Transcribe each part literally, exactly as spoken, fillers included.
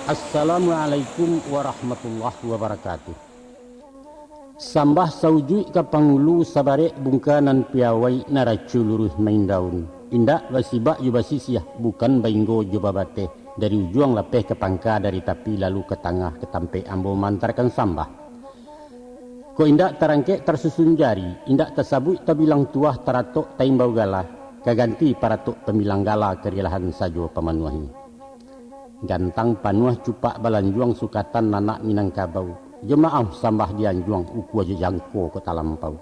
Assalamualaikum warahmatullahi wabarakatuh. Sambah saujuik ka pangulu, sabarek bungka nan piawai, naraco luruih maindaun. Indak basibak jo basisiah, bukan bainggo jo babateh, dari ujuang lapeh ka pangka, dari tapi lalu ka tangah, ka tampek ambo maantakan sambah. Kok indak tarangkek tarsusun jari, indak tasabuik tabilang tuah, taratok taimbau gala, ka ganti paratok pambilang gala, karilahan sajo pamanuahi. Gantang panuah cupak balanjuang, sukatan anak Minangkabau, jo maaf sambah dianjuang, ukua jo jangko kok talampau.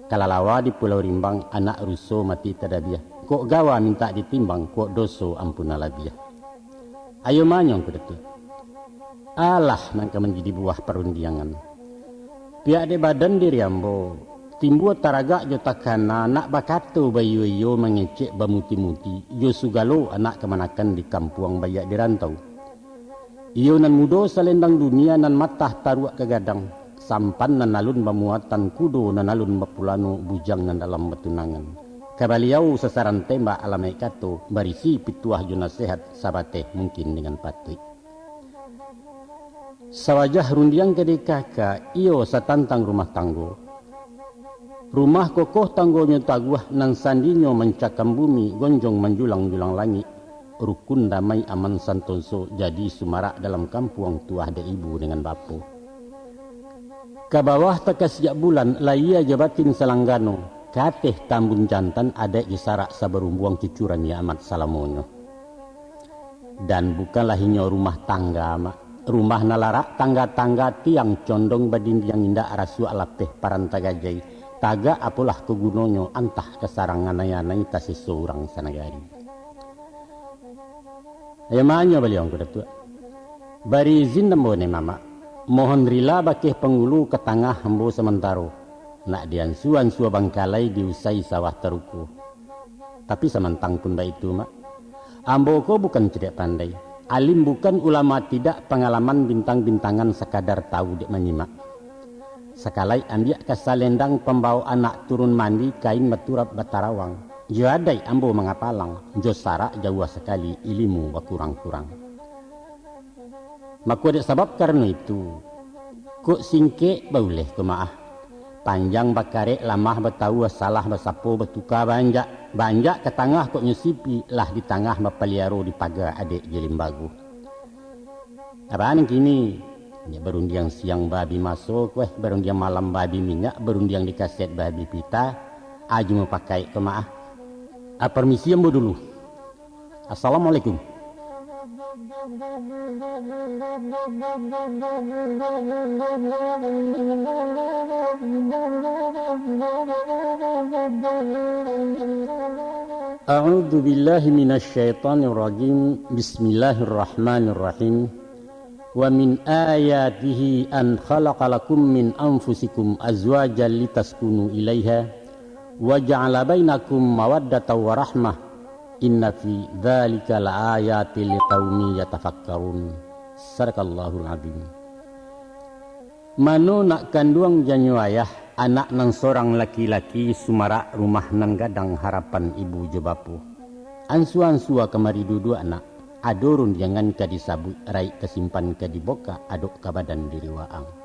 Kalalawa di Pulau Rimbang, anak ruso mati tadabiah, kok gawa mintak ditimbang, kok doso ampunan labiah. Ayo manyong ko Datuak. Alah nan ka manjadi buah parundiangan. Pihak dek badan diri ambo, timbua taragak jo takana, nak bakato baiyo-iyo, mangecek bamuti-muti, jo sugalo anak kamanakan di kampuang baiak di rantau. Iyo nan mudo salendang dunia, nan matah taruak ka gadang, sampan nan alun bamuatan, kudo nan alun bapulano, bujang nan dalam batunangan. Ka baliau sasaran tembak alamaik kato, barisi pituah jo nasehat, sabateh mungkin dengan patuik. Sawajah rundiang ka dikaka, iyo satantang rumah tanggo. Rumah kokoh tanggonyo taguah, nan sandinyo mancakam bumi, gonjong manjulang-julang langik. Rukun damai aman santoso, jadi sumarak dalam kampuang, tuah dek ibu dengan bapo. Ka bawah takasiak bulan, lahia jo batin salanggano, ka ateh tambun jantan, adaik jo sarak sabarumbuang, cucuran nyo amat salamonyo. Dan bukanlah inyo rumah tangga, Mak. Rumah nan larak tangga-tangga, tiang condong badindiang, indak rasuak lapeh paranta gajai, tagak apolah ko gunonyo, antah ka sarang anai-anai, taseso urang sanagari. Ayo manyong baliau ko Datuak. Bari izin ambo ni Mamak, mohon rila bakeh pangulu, ka tangah ambo samantaro, nak diansua-ansua bangkalai, diusai sawah taruko. Tapi samantang pun baitu, Mak, ambo ko bukan cadiak pandai, alim bukan, ulama tidak, pangalaman bintang-bintangan, sakadar tahu dek manyimak. Sakalaik ambiak ka salendang, pambawok anak turun mandi, kain baturap batarawang, jo adaik ambo mangapalang, jo sarak jauah sakali, ilimu bakurang-kurang. Mako dek sabab karano itu, kok singkek bauleh ko Mak ah. Panjang bakarek, lamah batawua, salah basapo, batuka baanjak, baanjak ka tangah kok nyo sipi, lah di tangah bapaliaro, di paga adaik jo limbago. Apo nan kini? Nyo barundiang siang babi maso, kueh barundiang malam babi minyak, barundiang di kaset babi pita, aji mupakaik ko Mak ah. Ah, permisi ambo dulu. Assalamualaikum. A'udzu billahi minasy syaithanir rajim. Bismillahirrahmanirrahim. Wa min ayatihi an khalaqa lakum min anfusikum azwajan litaskunu ilaiha, wa ja'ala bainakum mawaddatan wa rahmah, inna fi dzalika laayatil liqaumi yatafakkarun. Sadaqallahul adzim. Mano nak kanduang janyo ayah, anak nan sorang laki-laki, sumarak rumah nan gadang, harapan ibu jo bapo. Ansua-ansua kamari duduak nak, ado rundiangan ka disabuik, raik ka simpan ka dibokak, adok ka badan diri waang.